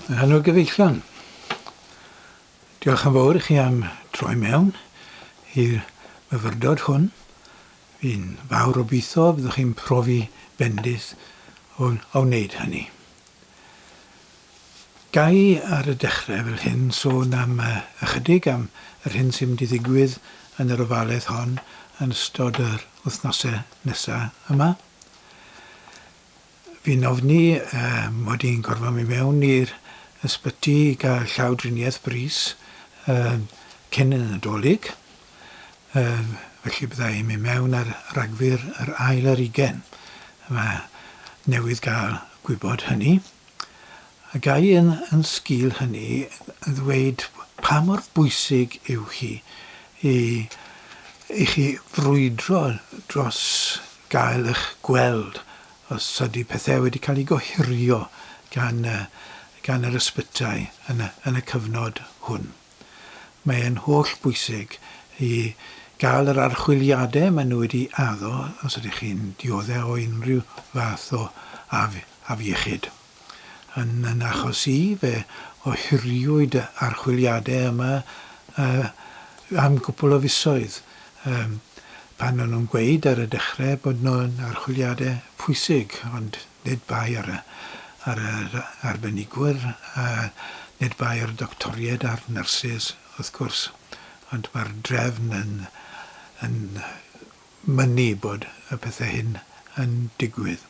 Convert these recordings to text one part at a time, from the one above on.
Helo gyfeillion. Diolch yn fawr i chi am troi mewn i'r myfyrdod hwn. Fi'n fawr obeithio byddwch chi'n profi bendith o, o wneud hynny. Ga i ar y dechrau fel hyn sôn am ychydig am yr hyn sy'n mynd i ddigwydd yn yr ofalaeth hon yn ystod yr wythnosau nesaf yma. Fi'n ofni mod i'n gorfod mynd mewn i'r ysbyty i gael llawdriniaeth brys cyn y Nadolig. Felly bydda i'n mynd mewn ar Ragfyr yr ail ar ugain. Mae newydd gael gwybod hynny. A ga i yn, yn sgil hynny ddweud pa mor bwysig yw hi i, i chi frwydro dros gael eich gweld os ydy pethau wedi cael eu gohirio gan, gan yr ysbytai yn y, yn y cyfnod hwn. Mae e'n holl bwysig i gael yr archwiliadau maen nhw wedi addo os ydych chi'n dioddef o unrhyw fath o af, afiechyd. Yn yn achos i, fe ohiriwyd y archwiliadau yma uh, am gwpl o fisoedd, um, pan o'n nhw'n gweud ar y dechrau bod nhw'n archwiliadau pwysig, ond nid bai ar y, ar yr arbenigwyr, a nid bai ar y doctoriaid a'r nyrsys, wrth gwrs, ond mae'r drefn yn, yn mynnu bod y pethau hyn yn digwydd.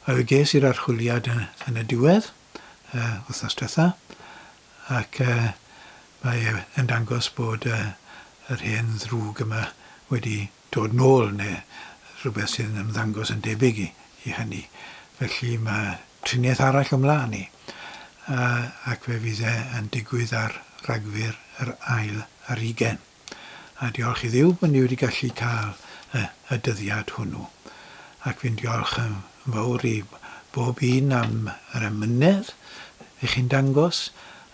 A fe ges i'r archwiliad yn, yn y diwedd, uh, wythnos diwetha, ac uh, mae e yn dangos bod uh, yr hen ddrwg yma wedi dod nôl, neu rhywbeth sydd yn ymddangos yn debyg i, i hynny. Felly mae triniaeth arall ymlaen i, uh, ac fe fydd e yn digwydd ar Ragfyr yr ail ar ugain. A diolch i Dduw bod ni wedi gallu cael y, y dyddiad hwnnw. Ac fi'n diolch yn fawr i bob un am yr emynedd i chi'n dangos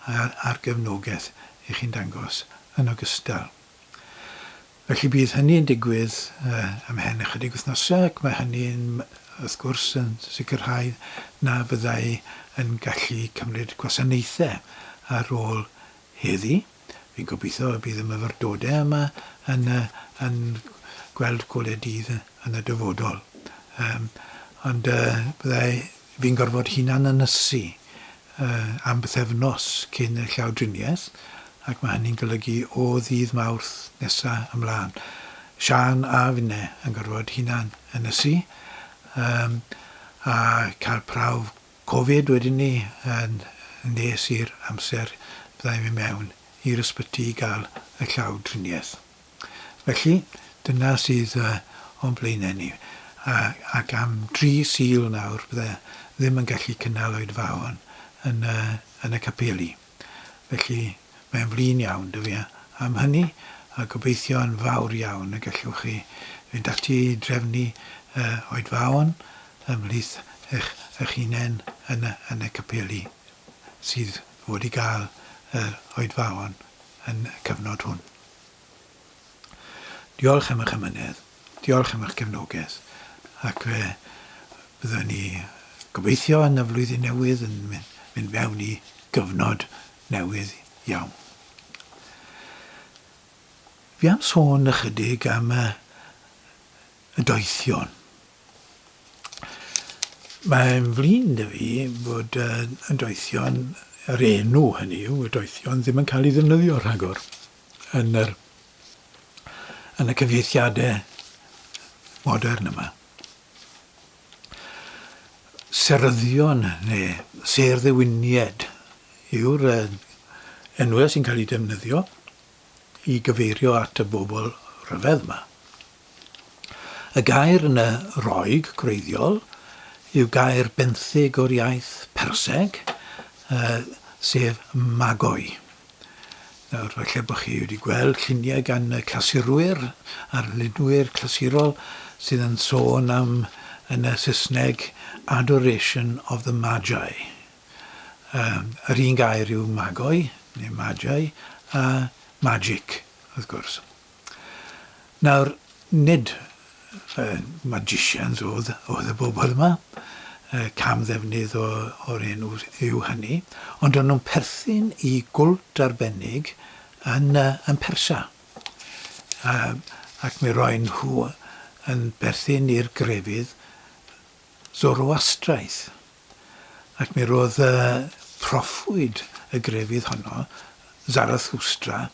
a'r, a'r gefnogaeth i chi'n dangos yn ogystal. Felly bydd hynny'n digwydd uh, ymhen ychydig wythnosau ac mae hynny'n wrth gwrs yn sicrhau na fyddai yn gallu cymryd gwasanaethau ar ôl heddi. Fi'n gobeithio y bydd y myfyrdodau yma yn, yn gweld golau dydd yn y dyfodol. Um, ond uh, byddai fi'n gorfod hunan ynysu uh, am bythefnos cyn y llawdriniaeth, ac mae hynny'n golygu o ddydd Mawrth nesa ymlaen. Siân a finne yn gorfod hunan ynysu um, a cael prawf Covid wedyn 'ny yn nes i'r amser byddai'n mynd mewn i'r ysbyty i gael y llaw driniaeth. Felly, dyna sydd o'n blaenau ni. A, ac am dri Sul nawr bydde ddim yn gallu cynnal oedfaon yn y, yn y capeli. Felly, mae'n flin iawn 'da fi am hynny, a gobeithio yn fawr iawn y gallwch chi fynd ati i drefnu oedfaon ymhlith eich eich hunain yn y yn y capeli sydd fod i gael yr oedfaon yn y cyfnod hwn. Diolch am eich amynedd, diolch am eich cefnogaeth, ac fe fyddwn ni gobeithio yn y flwyddyn newydd yn mynd mewn i gyfnod newydd iawn. Fi am sôn ychydig am y, y doethion. Mae'n flin 'da fi bod y doethion, yr enw hynny yw, y doethion, ddim yn cael ei ddefnyddio rhagor yn yr, yn y cyfieithiadau modern yma. Seryddion neu sêr-ddewinied yw'r enwau sy'n cael eu defnyddio i gyfeirio at y bobl rhyfedd yma. Y gair yn y Roeg gwreiddiol yw gair benthyg o'r iaith Perseg, sef magoi. Nawr, falle bod chi wedi gweld lluniau gan y clasurwyr a'r lunwyr clasurol sydd yn sôn am, yn y Saesneg, Adoration of the Magi. Um, yr un gair yw magoi, neu magi, a magic, wrth gwrs. Nawr, nid magicians oedd, oedd y bobl yma. Cam-ddefnydd o, o'r enw yw hynny, ond o'n nhw'n perthyn i gwlt arbennig yn, yn Persia. Ac mi roen nhw yn perthyn i'r grefydd Zoroastraidd. Ac mi roedd proffwyd y grefydd honno, Zarathustra,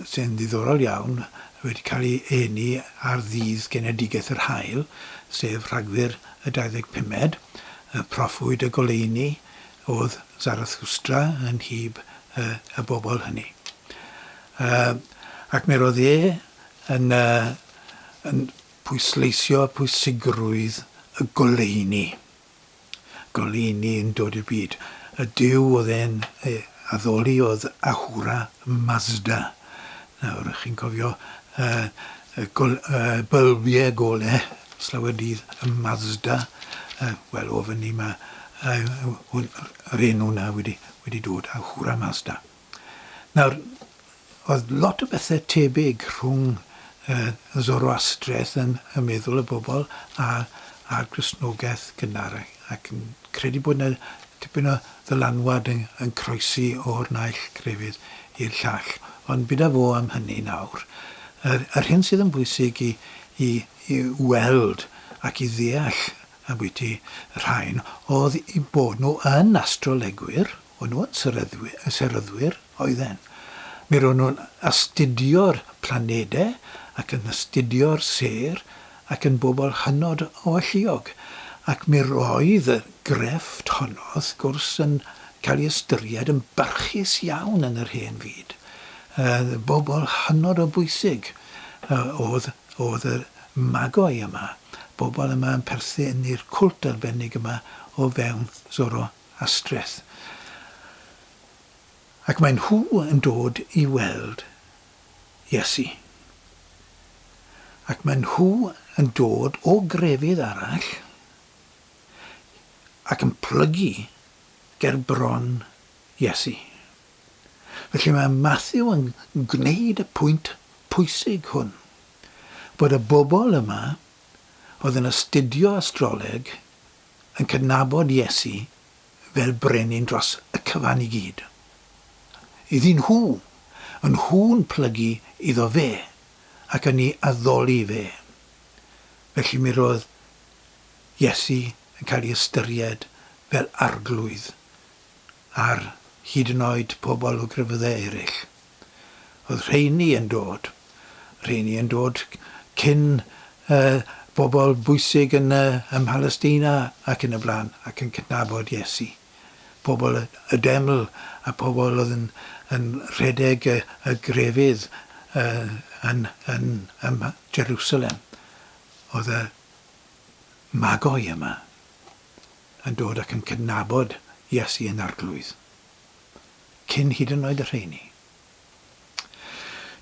sy'n ddiddorol iawn, wedi cael ei eni ar ddydd genedigaeth yr haul, sef Rhagfyr y 25med, proffwyd y goleuni oedd Zarathustra yn nhyb y bobl hynny. Ac mi roedd e yn, yn pwysleisio pwysigrwydd y goleuni. Goleuni yn dod i'r byd. Y duw oedd e'n ei addoli oedd Ahura Mazda. Nawr, chi'n cofio uh, gol, uh, bylbiau gole slawer dydd y Mazda. Uh, Wel, o fyny mae uh, yr enw na wedi, wedi dod, Ahura Mazda. Nawr, oedd lot o bethau tebyg rhwng y Zoroastriaeth yn y meddwl y bobl a, a'r Gristnogaeth gynnar, ac yn credu bod yna tipyn o ddylanwad yn, yn croesi o'r naill grefydd i'r llall. Ond bid â fo am hynny nawr. Yr, yr hyn sydd yn bwysig i, i, i weld ac i ddeall ambwyty y rhain oedd eu bod nhw yn astrolegwyr, O'n nhw yn seryddwyr, oedden. Mi ro'n nhw'n astudio'r planedau ac yn astudio'r sêr ac yn bobl hynod o alluog. Ac mi roedd y grefft honno, wrth gwrs, yn cael ei ystyried yn barchus iawn yn yr hen fyd. Bobl hynod o bwysig oedd, oedd y magoi yma, bobl yma yn perthyn i'r cwlt arbennig yma o fewn Zoroastriaeth. Astreth. Ac mae nhw yn dod i weld Iesu. Ac mae nhw yn dod o grefydd arall ac yn plygu ger bron Iesu. Felly mae Mathew yn gwneud y pwynt pwysig hwn, bod y bobl yma oedd yn astudio astroleg yn cydnabod Iesu fel brenin dros y cyfan i gyd. Iddyn nhw, yn nhw'n plygu iddo fe ac yn ei addoli fe. Felly mi roedd Iesu yn cael ei ystyried fel arglwydd ar hyd yn oed pobl o grefyddau eraill. Oedd rheini yn dod, rheini yn dod cyn uh, bobl bwysig yn, uh, ym Mhalesteina ac yn y blaen, ac yn cydnabod Iesu. Pobl y, y deml a pobl oedd yn, yn rhedeg y, y grefydd uh, yn, yn, yn Jerusalem. Oedd y magoi yma yn dod ac yn cydnabod Iesu yn arglwydd. Cyn hyd yn oed y rheini.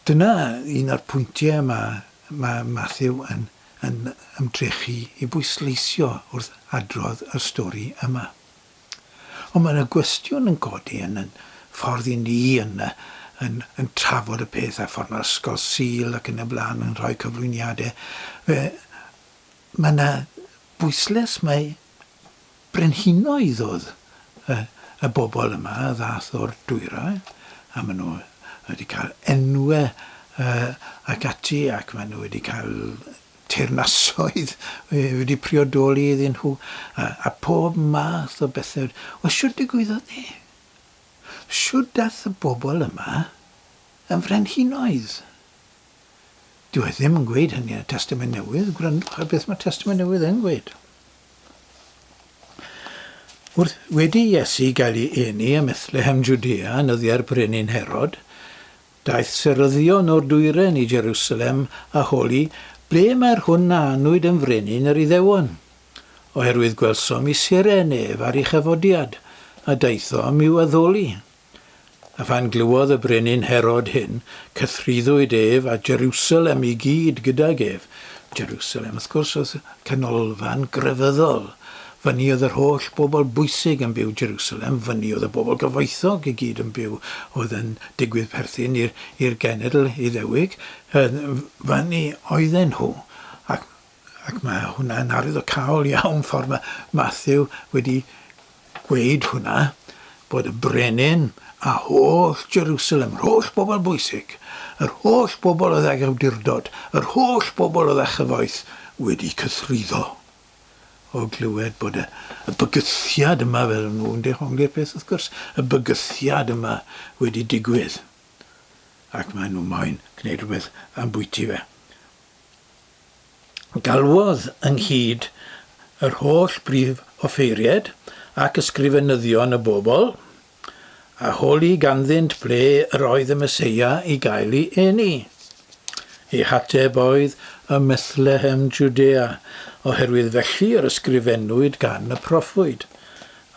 Dyna un o'r pwyntiau mae, mae Matthew yn, yn ymdrechu i bwysleisio wrth adrodd y stori yma. Ond mae yna gwestiwn yn codi yn y ffordd i ni yn, yn, yn trafod y peth a ffordd mae'r ysgol Sul ac yn y blaen yn rhoi cyflwyniadau. Fe, mae yna bwyslais mae Brenhinoedd oedd y y bobl yma a ddaeth o'r dwyrain, a maen nhw wedi cael enwau ac ati, ac maen nhw wedi cael teyrnasoedd wedi priodoli iddyn nhw, a, a pob math o bethau. Wel, shwt digwyddodd ni? Shwt daeth y bobl yma yn frenhinoedd? Dyw e ddim yn gweud hynny yn y Testament Newydd. Gwrandwch ar beth mae'r Testament Newydd yn gweud. Wrth, wedi i Iesu gael ei eni ym Methlehem Jwdea yn nyddiau'r brenin Herod, daeth seryddion o'r dwyren i Jerusalem a holi, Ble mae'r hwn a anwyd yn frenin yr Iddewon? Oherwydd gwelsom i seren ef ar ei chyfodiad, a daethom i'w addoli. A phan glywodd y brenin Herod hyn, cythruddwyd ef a Jerusalem i gyd gydag ef. Jerusalem, wrth gwrs, oedd canolfan grefyddol. Fyny oedd yr holl bobl bwysig yn byw Jerusalem, fyny oedd y bobl gyfoethog i gyd yn byw, oedd yn digwydd perthyn i'r genedl Iddewig. Fyny oedden nhw. Ac Ac mae hwnna'n arwyddocaol iawn ffordd mae Matthew wedi gweud hwnna, bod y brenin a holl Jerusalem, yr holl bobl bwysig, yr holl bobl oedd ag awdurdod, yr holl bobl oedd â chyfoeth wedi cythruddo o glywed bod y, y bygythiad yma, fel nhw'n dehongli'r peth wrth gwrs, y bygythiad yma wedi digwydd. Ac maen nhw moyn gwneud rhywbeth am bwyty fe. Galwodd ynghyd yr holl brif offeiriaid ac ysgrifenyddion y bobl, a holi ganddynt ble yr oedd y Meseia i gael ei eni. Eu hateb oedd, Ym Methlehem Jwdea, oherwydd felly yr ysgrifennwyd gan y proffwyd.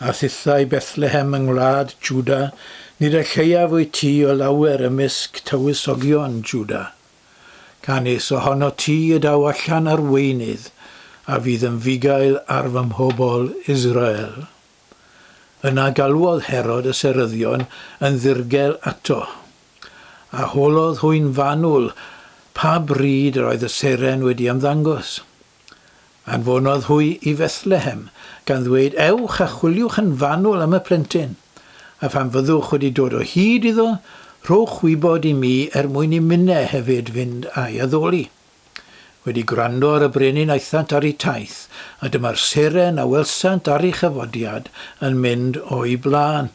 A thithau Bethlehem yng ngwlad Jwda, nid y lleiaf wyt ti o lawer ymysg tywysogion Jwda. Canys ohonot ti y daw allan arweinydd a fydd yn fugail ar fy mhobl Israel. Yna galwodd Herod y seryddion yn ddirgel ato, a holodd hwy'n fanwl pa bryd yr oedd y seren wedi ymddangos. Anfonodd hwy i Fethlehem, gan ddweud, Ewch a chwiliwch yn fanwl am y plentyn, a phan fyddwch wedi dod o hyd iddo, rhowch wybod i mi er mwyn i minne hefyd fynd a'i addoli. Wedi gwrando ar y brenin aethant ar eu taith, a dyma'r seren a welsant ar ei chyfodiad yn mynd o'u blaen,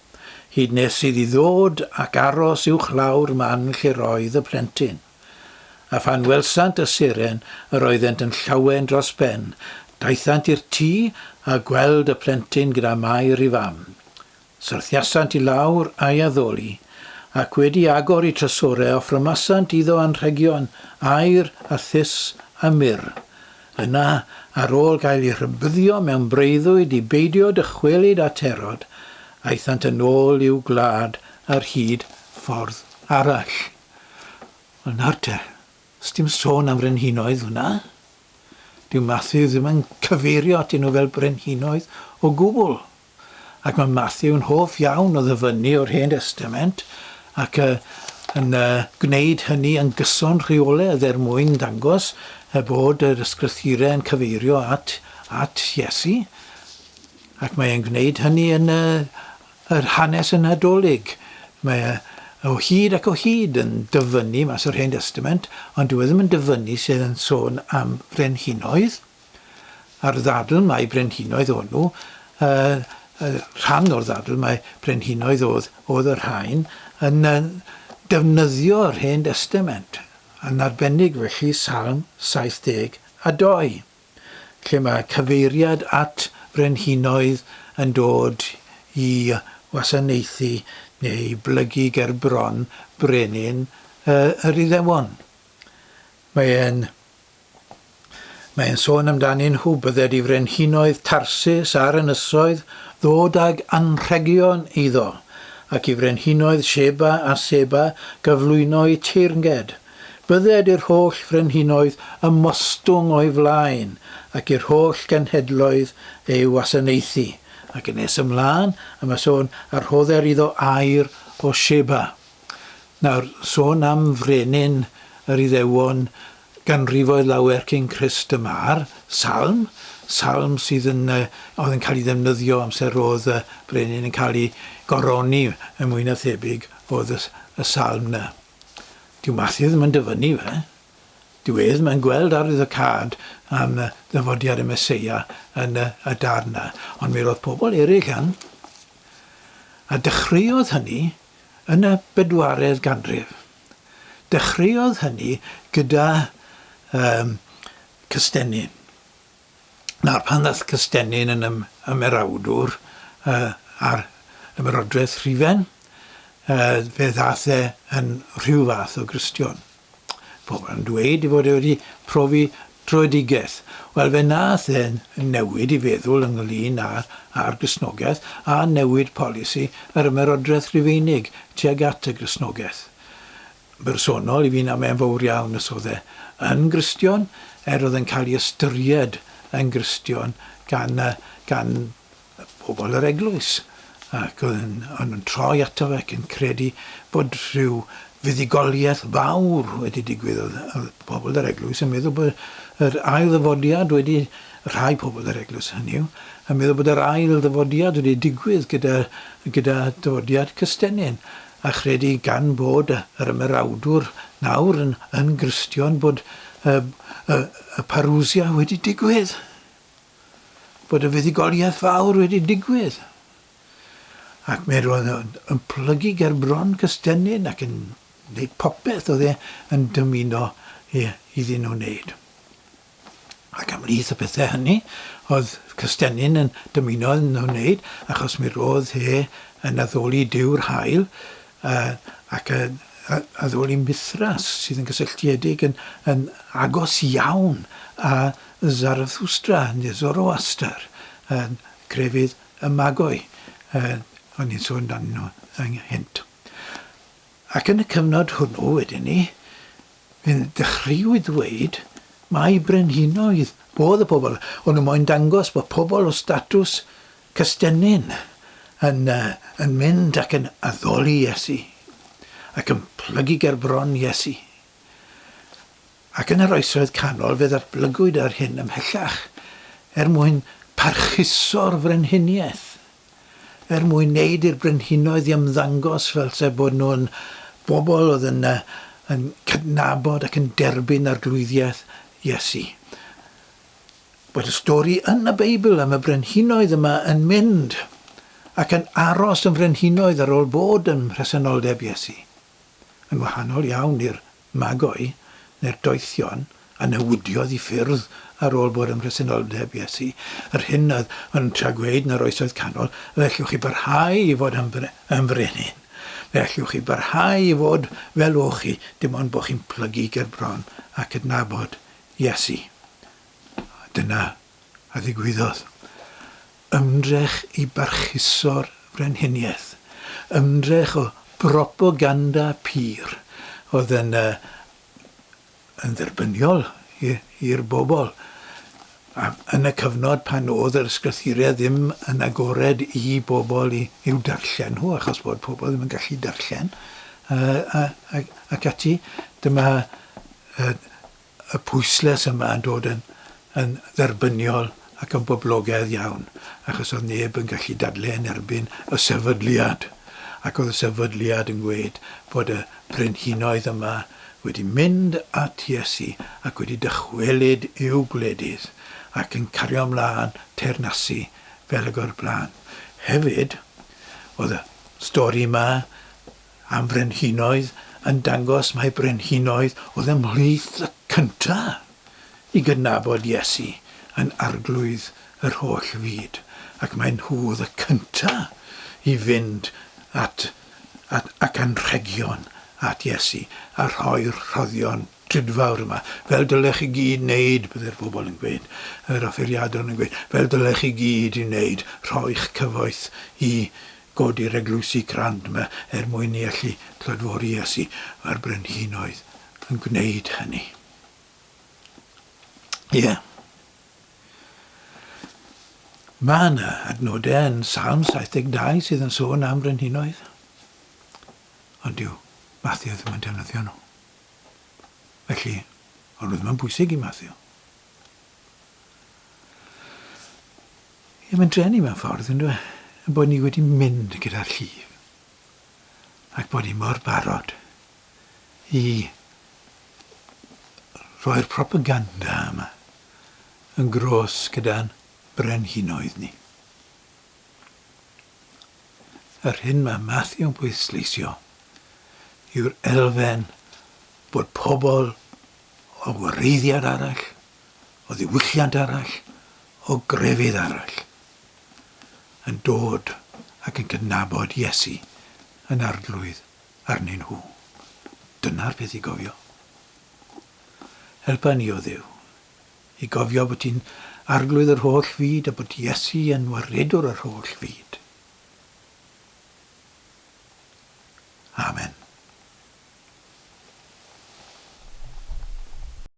hyd nes iddi ddod ac aros uwchlaw'r man lle roedd y plentyn. A phan welsant y seren, yr oeddent yn llawen dros ben. Daethant i'r tŷ, a gweld y plentyn gyda Mair ei fam. Syrthiasant i lawr a'i addoli, ac wedi agor eu trysorau offrymasant iddo anrhegion, aur, a thus, a myrr. Yna, ar ôl gael eu rhybuddio mewn breuddwyd i beidio dychwelyd at Herod, aethant yn ôl i'w gwlad ar hyd ffordd arall. Wel nawr te, sdim sôn am frenhinoedd hwnna. Dyw Matthew ddim yn cyfeirio atyn nhw fel brenhinoedd o gwbl. Ac mae Matthew'n hoff iawn o ddyfynnu o'r Hen Destament ac uh, yn uh, gwneud hynny yn gyson rheolaidd er mwyn dangos uh, bod yr ysgrythurau yn cyfeirio at, at Iesu. Ac mae e'n gwneud hynny yn uh, Yr hanes y Nadolig. Mae e o hyd ac o hyd yn dyfynnu mas o'r Hen Destament, ond dyw e ddim yn dyfynnu sydd yn sôn am frenhinoedd. A'r ddadl mai brenhinoedd o'n nhw, uh, rhan o'r ddadl mai brenhinoedd oedd, oedd y rhain, yn uh, defnyddio'r Hen Destament, yn arbennig felly Salm 72. lle mae cyfeiriad at frenhinoedd yn dod i wasanaethu neu i blygu ger bron brenin yr Iddewon. Mae e'n Mae e'n sôn amdanyn nhw, bydded i frenhinoedd Tarsis a'r ynysoedd ddod ag anrhegion iddo, ac i frenhinoedd Sheba a Seba gyflwyno'u teyrnged. Bydded i'r holl frenhinoedd ymostwng o'i flaen, ac i'r holl genhedloedd ei wasanaethu. Ac yn nes ymlaen, a mae sôn, a rhodder iddo aur o Sheba. Nawr, sôn am frenin yr Iddewon ganrifoedd lawer cyn Crist y mae'r salm, salm sydd yn, oedd yn cael ei ddefnyddio amser roedd y brenin yn cael ei goroni yn mwy na thebyg oedd y, y salm 'na. Dyw Matthew ddim yn dyfynnu fe. Dyw e ddim yn gweld arwyddocâd am ddyfodiad y Meseia yn y, y darn 'na. Ond mi roedd pobl eraill yn. A dechreuodd hynny yn y bedwaredd ganrif. Dechreuodd hynny gyda um, Cystennin. Nawr, pan ddaeth Cystennin yn ym, ymerawdwr uh, ar ymerodraeth Rhufain, uh, fe ddaeth e yn rhyw fath o Gristion. Pobl yn dweud ei fod e wedi profi troedigaeth. Wel, fe nath e newid i feddwl ynglyn â, â'r Gristnogaeth a newid polisi yr ymerodraeth Rufeinig tuag at y Gristnogaeth. Bersonol, i fi'n amau'n fowr iawn os oedd e yn Gristion, er oedd e'n cael ei ystyried yn Gristion gan, gan bobl yr eglwys. Ac oedd yn, o'n nhw'n troi ato fe ac yn credu bod rhyw fuddugoliaeth fawr wedi digwydd. Oedd, oedd pobl yr eglwys yn meddwl bod yr ail ddyfodiad wedi, rhai pobl yr eglwys hynny yw, yn meddwl bod yr ail ddyfodiad wedi digwydd gyda, gyda dyfodiad Cystennin, a chredu gan bod yr ymerawdwr nawr yn, yn Gristion bod y, y, y parousia wedi digwydd, bod y fuddugoliaeth fawr wedi digwydd. Ac mi roedd yn plygu ger bron Cystennin ac yn wneud popeth oedd e yn dymuno iddyn nhw wneud. Ac ymhlith y pethau hynny oedd Cystennin yn dymuno iddyn nhw wneud, achos mi roedd e yn addoli Duw'r haul ac yn addoli Mithras sydd yn gysylltiedig yn, yn agos iawn â Zarathustra neu Zoroaster, yn crefydd y Magoi, o'n i'n sôn amdanyn nhw ynghynt. Ac yn y cyfnod hwnnw wedyn ni, fe ddechreuwyd ddweud mai brenhinoedd oedd y pobl. O'n nhw moyn dangos bod pobl o statws Cystennin yn, yn mynd ac yn addoli Iesu, ac yn plygu ger bron Iesu. Ac yn yr Oesoedd Canol fe ddatblygwyd ar hyn ymhellach er mwyn parchuso'r frenhiniaeth, er mwyn wneud i'r brenhinoedd i ymddangos fel se bod nhw'n bobl oedd yn, yn cydnabod ac yn derbyn arglwyddiaeth Iesu. Bod y stori yn y Beibl am y brenhinoedd yma yn mynd ac yn aros yn frenhinoedd ar ôl bod ym mhresenoldeb Iesu, yn wahanol iawn i'r Magoi, neu'r doethion, a newidiodd i ffyrdd ar ôl bod ym mhresenoldeb Iesu, yr hyn oedd yn trio gweud yn yr Oesoedd Canol, fe allwch chi barhau i fod yn, yn frenin. Fe allwch chi barhau i fod fel o'ch chi, dim ond bod chi'n plygu ger bron a cydnabod Iesu. A dyna a ddigwyddodd. Ymdrech i barchuso'r frenhiniaeth. Ymdrech o bropaganda pur oedd yn, yn dderbyniol i'r bobl. A yn y cyfnod pan oedd yr ysgrythurau ddim yn agored i bobl i, i'w darllen nhw, achos bod pobl ddim yn gallu darllen, uh, ac ati, dyma uh, y pwysles yma yn dod yn yn dderbyniol ac yn boblogaidd iawn, achos oedd neb yn gallu dadle yn erbyn y sefydliad, ac oedd y sefydliad yn gweud bod y brenhinoedd yma wedi mynd at Iesu ac wedi dychwelyd i'w gwledydd ac yn cario ymlaen teyrnasu fel ag o'r blaen. Hefyd, oedd y stori yma am frenhinoedd yn dangos mai brenhinoedd oedd ymhlith y cyntaf i gydnabod Iesu yn Arglwydd yr holl fyd, ac mai nhw oedd y cyntaf i fynd at, at ac anrhegion at Iesu a rhoi'r rhoddion drudfawr yma, fel dylech chi gyd wneud, byddai'r bobl yn gweud, yr offeiriadon yn gweud, fel dylech chi gyd i wneud, rhoi'ch cyfoeth i godi'r eglwysi crand 'ma er mwyn ni allu clodfori Iesu. Mae'r brenhinoedd yn gwneud hynny. Ie. Yeah. Mae yna adnodau yn Salm 72 sydd yn sôn am frenhinoedd. Ond dyw Matthew ddim yn defnyddio nhw. Felly, ond nhw ddim yn bwysig i Matthew. Ie, mae'n drueni mewn ffordd, yn dyw e? Ein bod ni wedi mynd gyda'r llif. Ac bod ni mor barod i roi'r propaganda yma yn gros gyda'n brenhinoedd ni. Yr hyn mae Matthew'n pwysleisio yw'r elfen bod pobl o wreiddiad arall, o ddiwylliant arall, o grefydd arall, yn dod ac yn cydnabod Iesu yn Arglwydd arnyn nhw. Dyna'r peth i gofio. Helpa ni, o Dduw, i gofio bod ti'n Arglwydd yr holl fyd a bod Iesu yn waredwr yr holl fyd. Amen.